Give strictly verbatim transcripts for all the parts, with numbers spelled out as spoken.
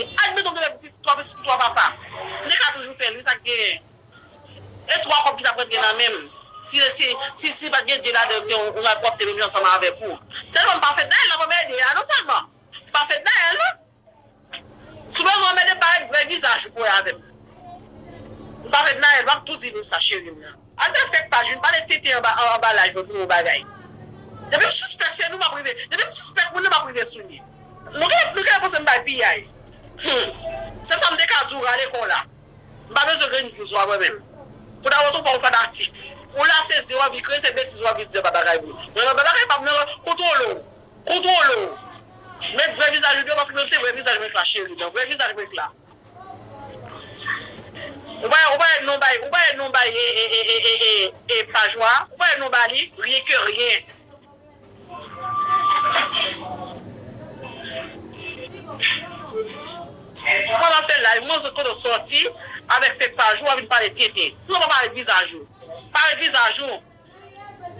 Admeton m te fè twa pitit pou twa papa. M te ka toujou fè l, wi, sa k genyen. E twa kòb ki t ap rantre nan men m. Si, si, si, si pa t gen Dye ladan, m te yon, yon pwòpte menm jan ansanm avèk ou. Sèlman m pa fèt dayèl, la pa mède a non sèlman. M pa fèt dayèl non. Si w bezwen anmède m, parèt vrè vizaj ou pou wè avè m. M pa fèt dayèl, m ap tou di nou sa, cheri m nan. Al fè fèk paj, vin pale tenten anba, anba live pou yon bagay. Depi m sispèk se nou m ap rive, depi m sispèk moun nan m ap rive sou li. Nou gen, nou gen panse m bay piyay. Hmm. Se sa m te ka di w rale kò w la. M pa bezwen grenn views w ap wè menm. Pou ta wè tou pa w fanatik. Ou la se zen w ap vin kreye, se betiz w ap vin di anba bagay moun. Mwen anba bagay pa m nan kontwole w. Kontwole w. Met vrè vizaj ou deyò paske menm se vrè vizaj mwen k la cheri nan. Vrè vizaj mwen k la. Ou pa, ou pa wè non bay, ou pa wè non bay e, e, e, e, e, e, e paj ou a. Ou pa wè non ba li, rien que rien. Ou pa fè live, mwen se kote w sòti avèk fake paj ou, w a vin pale tenten. Pou w pa pale vizaj ou. Pale vizaj ou.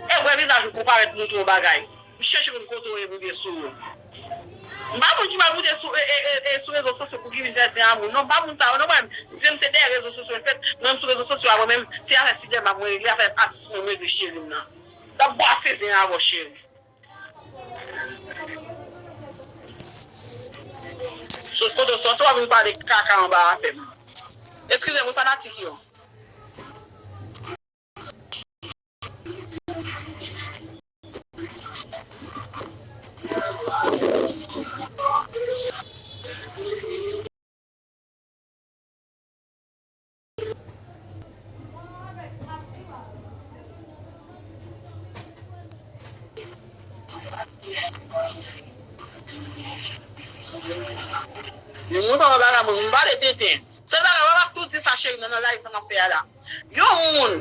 E vrè vizaj ou pou parèt montre yon bagay. M chèche konn kote w ye m rive sou ou. M pa moun ki pral moute sou, e, e, e, e, sou rezo sosyo pou ki vin fè zen a moun. Non, m pa moun sa yo, non, mwen menm. Zen m se dèyè rezo sosyo l fèt. Mwen menm sou rezo sosyo a, mwen menm, se afè sinema mwen regle, afè atis mwen, mwen regle cheri m nan. L ap bwase zen avè w, cheri. Sot kote w sòti, w ap vin pale kaka anba afè m. Eskize m, wi, fanatik yo. Moun pa bagay moun, moun pale tenten. Se bagay, w ap tou di sa, cheri, nan, nan live sa m ap fè a la. Yon moun,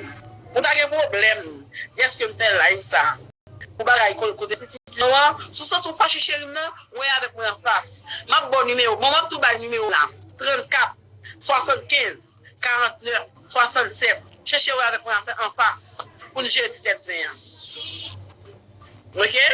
ou ta gen pwoblèm, dèske m fè live sa. Pou bagay ko-, koze pitit nou an, si w santi w fache cheri m nan, wè avèk mwen anfas. M ap ba w nimewo, bon, m ap tou bay nimewo la. Trannkat, swasannkenz, karantnèf, swasannsèt. Chèche wè avèk mwen anfas pou n jere ti tèt zen an. Oke?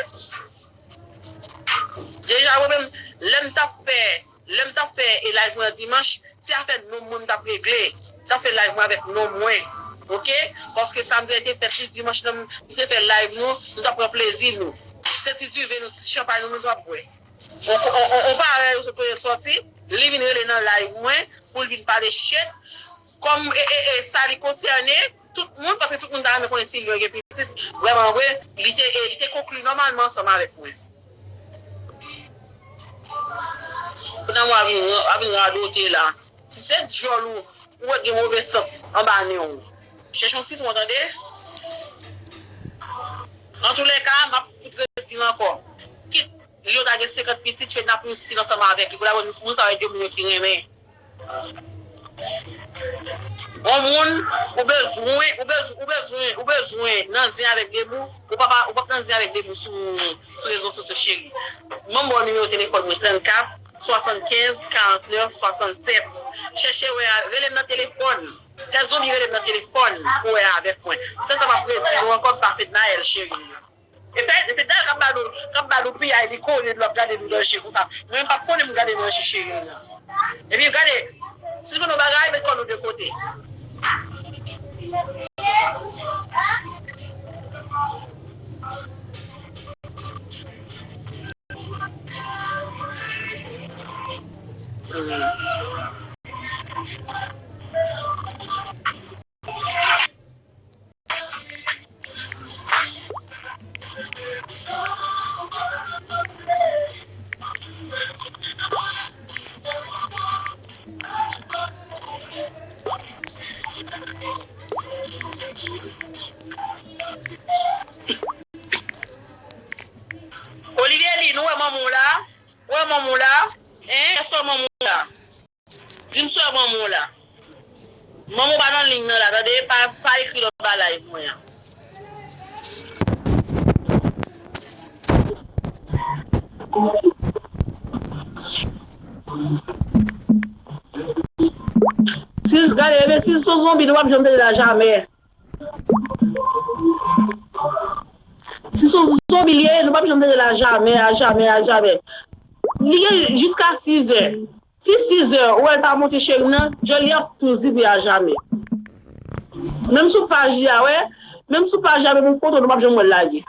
Deja, mwen menm, lè m t ap fè Lè m t ap fè e live mwen dimanch, se afè non mwen m t ap regle. M t ap fè live mwen avèk non mwen. Oke? Paske samdi a te fèt li, dimanch lan, m te fè live nou, nou t ap pran plezi nou. Se ti diven nou, ti chanpay nou, nou t ap bwè. On, on, on, on parèy ou sot kote l sòti, li vin rele nan live mwen pou l vin pale shit. Kòm e, e, e, sa li konsène, tout moun, paske tout moun ta renmen konnen si li gen pitit. Vrèman vre, li te, e, li te konkli nòmalman ansanm avèk mwen. Kounye a mwen ap vin, ap vin radote la. Si se dyòl ou, ou wè gen move sant anba nen w, chèche yon sitwon, tande? Antoulèka, m ap fout redi l ankò. Kit li yo ta gen senkant pitit, fè n ap yon stil ansanm avèk li. Pou l ap wè moun sa yo, e de moun yo ki renmen. Yon moun, ou bezwen, ou bezwen, ou bezwen, ou bezwen nan zen avèk Debou, ou pa, ou p ap nan zen avèk Debou sou, sou rezo sosyo, cheri. Ban m ba w nimewo telefòn mwen, trannkat, swasannkenz, karantnèf, swasannsèt. Chèche wè, rele m nan telefòn. Lè zonbi rele m nan telefòn pou wè avèk mwen. Se sa m ap redi nou ankò, m pa fèt Nayèl, cheri. E fè, e fè dal k ap ba nou, k ap ba nou piyay, li kore nou, l ap gade nou nan je konsa. Mwen, m p ap konnen m gade nou nan je cheri m nan. Epi gade, si nou konn yon bagay, met kò nou de kote. Olivier, li, nou wè manman w la? Ou wè manman w la? Hein? Èske w wè manman w la? Di m si w wè manman w la. Manman w pa nan liy nan la, tande, pa, pa ekri l anba live mwen an. Si l gade, ebyen, si l se yon zonbi, nou p ap janm tande l a jamè. Si se yon zonbi l ye, nou p ap janm tande l a jamè, a jamè, a jamè. Li gen jiska sizè. Si sizè ou wè l pa monte cheri nan, Jolly ap touzi pou y a jamè. Menm sou paj li a, wè. Menm sou paj li a, menm yon foto nou p ap janm wè l lage.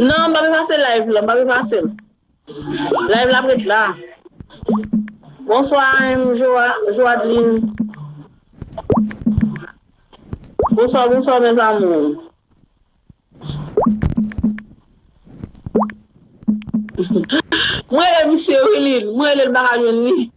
Non, m p ap efase live la, m p ap efase l. Live la ap ret la. Bonswa, M Joa-, Joadeline. Bonswa, bonswa, mes amours. Mwen rele misye Wilin, mwen rele l, m pa ka jwenn li.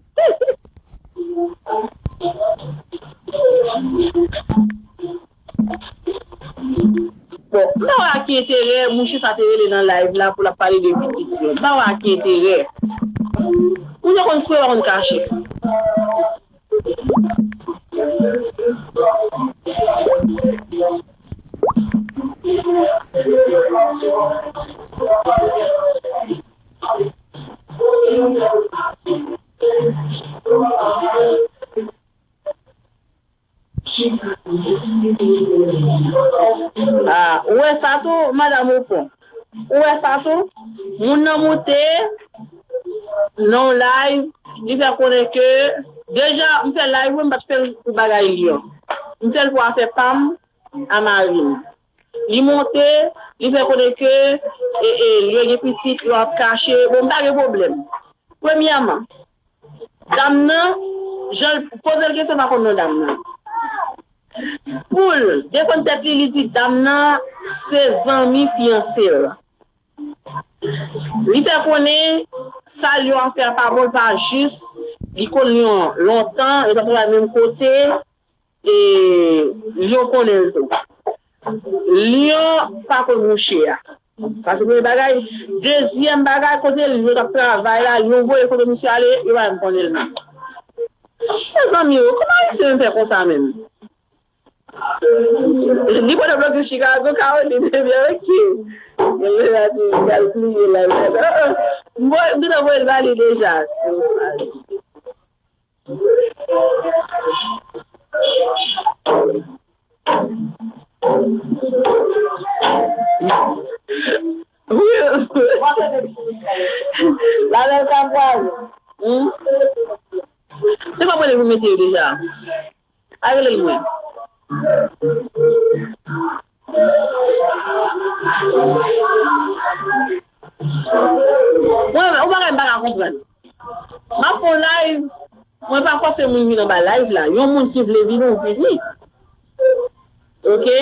Bon, m pa wè a ki enterè mouche sa te rele nan live la pou l ap pale de pitit li. M pa wè a ki enterè. Moun yo konn kwe, yo konn kache. Ah, ou wè sa tou, madanm Opon? Ou wè sa tou? Moun nan moute nan yon live, li fè konnen ke, deja, m fè live, wi, m pa t fè l pou bagay li an. M fè l pou afè pa m a mari m. Li monte, li fè konnen ke, e, e, li gen pitit, yo ap kache. Bon, m pa gen pwoblèm. Premyèman, dam nan, jan l poze l kesyon, pa konn non dam nan. Pou l defann tèt li, li di dam nan se zanmi fiyanse l. Li fè konnen sa Lyon ap fè a pa bon, l pa jis, li konn Lyon lontan, yo t ap travay menm kote, e Lyon konnen l tou. Lyon pa konn mouche a. Sa se premye bagay. Dezyèm bagay, kote Lyon t ap travay la, Lyon voye kote misye ale, yo pa menm konnen l menm. Mezanmi, o, kòman Ayisyen menm fè konsa menm? Li pote blòk Chicago, Caroline, ebyen, oke. Mwen la di, li al pliye la, la, la. Mwen, m gentan voye l ba li deja. Wi. Lavèl ka pwal. Hmm? Se pa mwen li pou mete yo deja. A rele l mwen. Mwen, ou bagay m pa ka konprann. M ap fè yon live, mwen pa fòse moun vin anba live la. Yon moun ki vle vini, ou vini. Oke?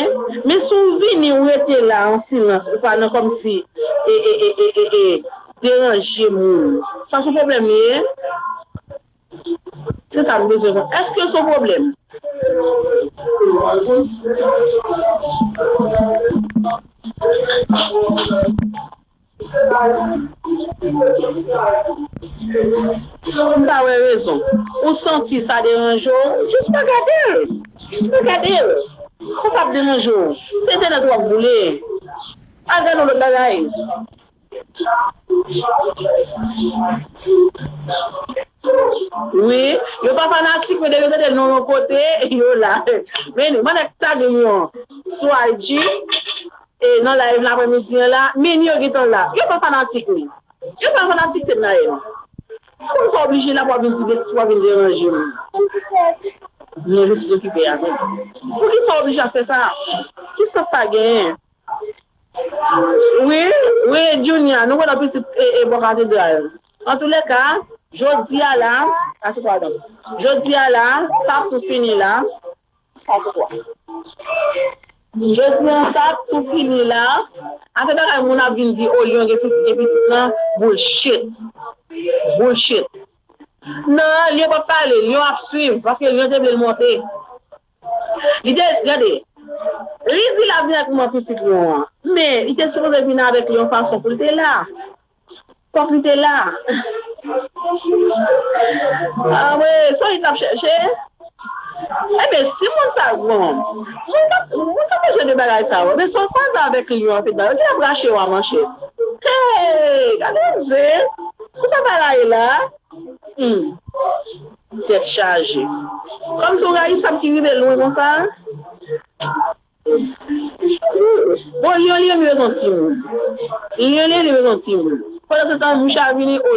Men si w vini, ou rete la an silans, ou pa nan kòmsi, e, e, e, e, e, e, deranje moun. Sa se yon pwoblèm li ye? Se sa m bezwen konn. Èske se yon pwoblèm? M pa wè rezon. Ou santi sa deranje w, jis pa gade l. Jis pa gade l. Sa sa ap deranje w? Se entènèt w ap boule. Al gade yon lòt bagay. Wi, yo pa fanatik, men depi yo tande non yon kote, yo la. Men, mande tag Lyon sou I G, e nan live lapremidi an la, men yo gentan la. Yo pa fanatik li. Yo pa fanatik Fednaelle. Poukisa w oblije la pou w ap vin di betiz, pou w ap vin deranje m? Non, je suis occupée avèk. Poukisa w oblije ap fè sa? Ki sans sa genyen? Wi, wi, Junior, nou wè nan pitit e, e bò katedral. Antoulèka, jodi a la, a se kwa donk? Jodi a la, sa ap tou fini la. A se kwa? Jodi a sa ap tou fini la. Afè bagay moun ap vin di, o, Lyon gen pitit, gen pitit lan, bullshit. Bullshit. Non, Lyon p ap pale, Lyon ap swiv, paske Lyon te vle l monte. Li te, gade, li di l ap vin ak manman pitit Lyon an. Men, li te sipoze vin avèk li yon fason pou l te la. Fòk li te la. Ah, wi, se yon nèg l ap chèche. Ebyen, si moun sa, bon, moun sa, moun sa pa jwenn de bagay sa yo. Men si w kwaze avèk Lyon an, Fednaelle, li ap rache w a manchèt. Poze. Pou sa pa la ye la. Hmm. Tèt chaje. Kòmsi w rayi sa ki rive lwen konsa. Bon, li an li menm bezwen timoun. Li an li menm bezwen timoun. Pandan se tan, mouche a vini, o,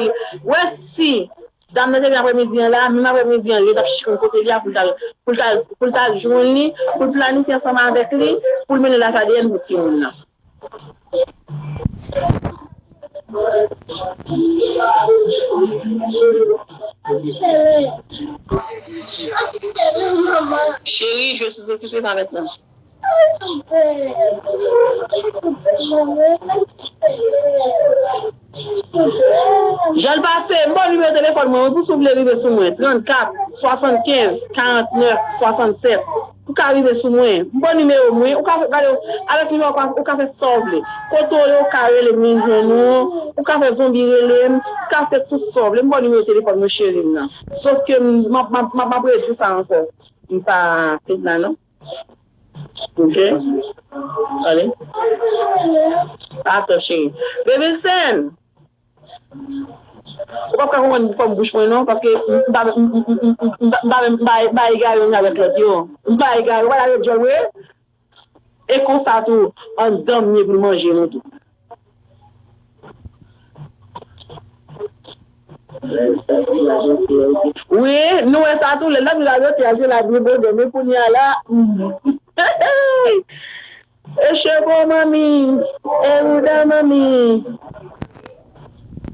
wè si dam nan te vin aprèmidi an la, menm aprèmidi an, li t ap chèche konn kote li a pou l t al, pou l t al, pou l t al jwenn li, pou l planifye ansanm avèk li, pou l mennen laj A D N pou timoun nan. Cheri, je suis occupée, pa mentnan. Jan l pase, m ba w nimewo telefòn mwen, wi, pou si w vle rive sou mwen, trannkat, swasannkenz, karantnèf, swasannsèt. Ou ka rive sou mwen, m ba w nimewo mwen, ou ka fè, gade, avèk nimewo pa, ou ka fè sa w vle. Kote w ye, ou ka rele m, vin jwenn ou, ou ka fè zonbi rele m, ou ka fè tout sa w vle. M ba w nimewo telefòn mwen, cheri m nan. Sof ke m, m ap, m ap, m ap, m ap redi sa ankò. M pa fèt la, non. Ok. Ale. Atò, cheri. Bebilsen! Ou p ap ka konprann fòm bouch mwen, non, paske m pa, m, m, m, m, m, m pa, m pa, m pa egare youn avèk lòt yo. M pa egare, ou pa ta djòl, wi. E konsa tou, anndan m ye pou l manje nou tou. Wi, nou wè sa tou, lè l ap radote, al te la byen bonè, men kounye a la, e chevon manmi, e bouda manmi.